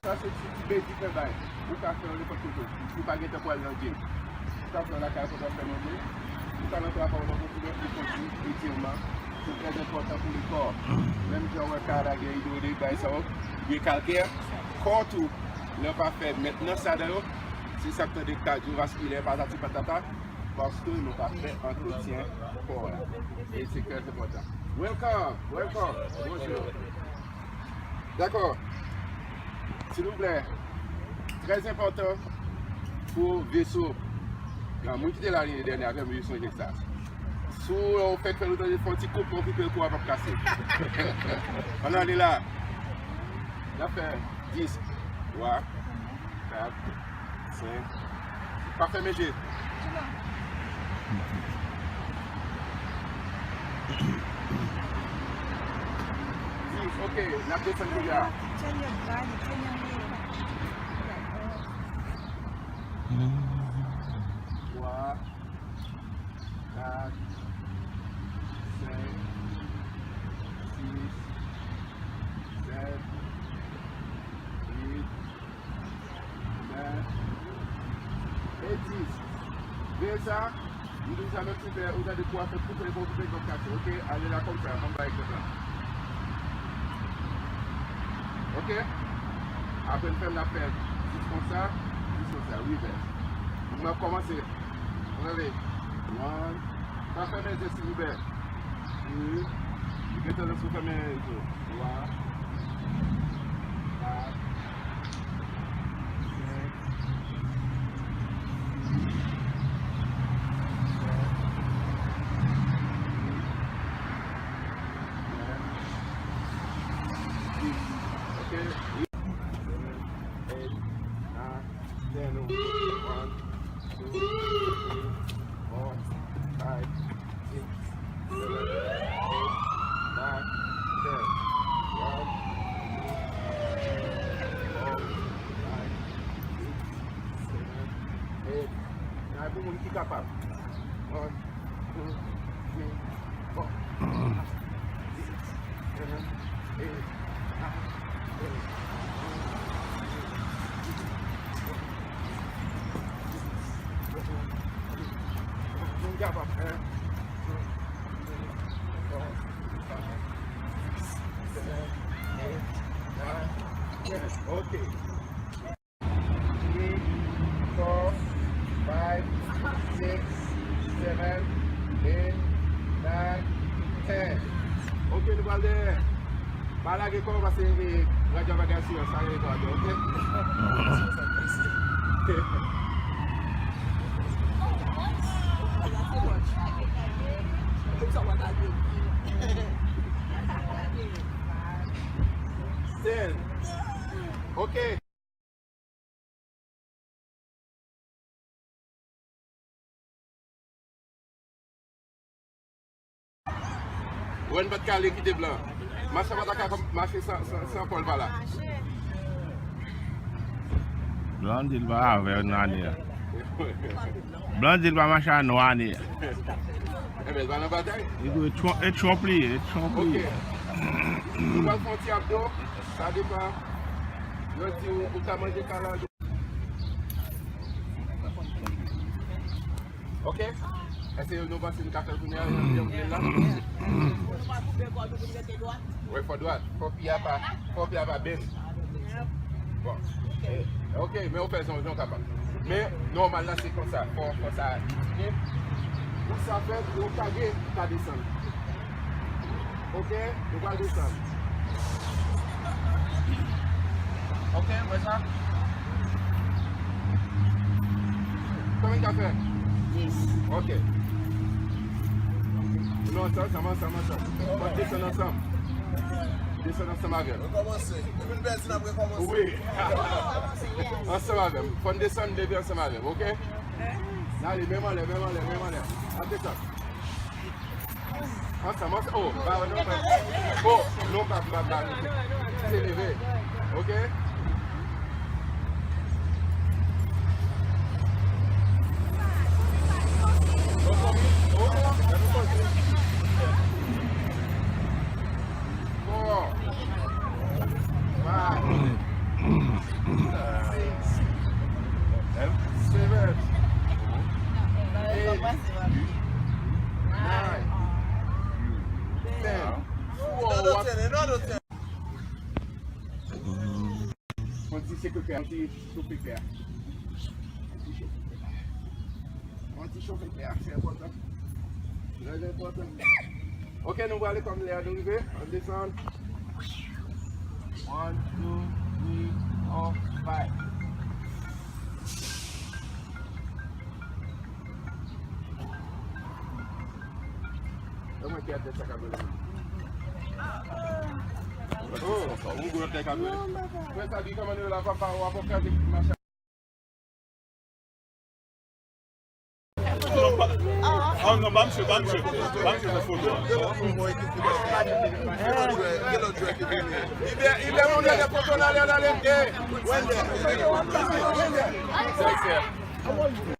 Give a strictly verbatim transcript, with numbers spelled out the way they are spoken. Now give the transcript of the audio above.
Sa se ti, ti basic travay. Ou ka fè yo nenpòt kote. Ou pa gentan pral nan gym. Ou ka fè yo lakay ou, pa fè nan gym. Ou ka nan travay ou nan kontinye pou kontwil etirman. Se trè enpòtan pou le kò. Menm jan w wè karate, judo, de bagay sa yo, byen kalkè, kò tou, lè w pa fè mentnan sa dan yo, se sa k tande kadyovaskilè, patati patata, paske nou pa fè antretyen kò a. E se trè enpòtan. Welcome, welcome. Bonjou. Dakò. Silvouplè, trè enpòtan pou veso. Nan moun ki te la lane dènye avè m, yo sonje sa. Si w fèk fè nou tande fè yon ti koup, yon koupe, kou a p ap kase. Ann ale la. N ap fè dis, twa, kat, senk. Pa fèmen je. Dis, ok, n ap desann kounye a. Turn your body, turn your head. Twa, kat, senk, sis, sèt, uit, nèf e dis. Veye sa, m di w sa menm si fè, ou tande kou a fè koupe, kou koupe, kou kase. Ok, ale la konsa, ann bay egzanp la. Ok? Apre n fè, n ap fè dis konsa, dis konsa, reverse. M ap kòmanse. Ann ale. One. Pa fèmen je, silvouplè. De. Li gen tandans pou fèmen je. Twa. Kat. Senk. Sis. Sèt. Uit. Nèf. Dis. Ok. Eight, nine, ten. One, two, three, four, five, six, seven, eight, nine, ten. One, two, three, four, five, six, seven, eight, nine. Pou moun ki kapab. One, two, three, four, five, six, seven, eight, nine, ten. Moun kapab, en, de, twa, kat, senk, sis, sèt, uit, nèf, dis. Ok. Three, four, five, six, seven, eight, nine, ten. Ok, nou pral dèyè. Pa lage kò w pase, eh, radyo a bagay sou yo, sa rele kò a, ok? Ten. Ok. Wè n pa t ka ale kite blan. Machan pa ta ka kòm-, mache san, san, san Pòl pa la. Blan di l pa avè w nan ane a. Blan di l pa mache a nwa ane a. Enben, l pa nan batay. Li di w e Trump, e Trump li ye, e Trump li ye. Ok. Nou pral fè yon ti abdo, sa depann. Yo di w, ou ka manje kalalou. Ok? Èske nou panse nou ka fè l kounye a, jan m di l la? Wi, fò dwat. Fò pye a pa, fò pye a pa bend. Bon. Eh, ok, men ou fè jan, jan w kapab. Men nòmal la, se konsa. Fò, fò sa byen. Pou sa fèt, ou kage, ou ka desann. Ok, nou pral desann. Ok, wè sa. Konbyen n ka fè? Dis. Ok. Nou ansanm, ansanm, ansanm, ansanm. Bon, desann ansanm. Desann ansanm avè m. Rekòmanse. Depi n pèdi, n ap rekòmanse. Wi. Ansanm avè m. Fò n desann, leve ansanm avè m, ok? N ale, menm anlè, menm anlè, menm anlè. N ap desann. Ansanm, ansanm. Oh, ba, non, ba. Oh, non, ba, ba, ba. Se leve. Ok? Oh, oh, oh, gade yon kote. Four. Five. Ti sekretè, ti sou pepè. Ti sou pepè. Yon ti chofe tè a, se enpòtan. Trè enpòtan. Ok, nou prale kòm lè a nou rive. Ann desann. One, two, three, four, five. E mwen ki atè sa ka brele. Oh, yon gwo lòt nèg ka brele. Frè Sabi, kòman nou ye la, papa, w ap kraze machin. Ah non, pa misye, pa misye, pa misye nan foto a. Iber, Iber, moun nan nan foto la, la, la, la, eh, Wender. Wender.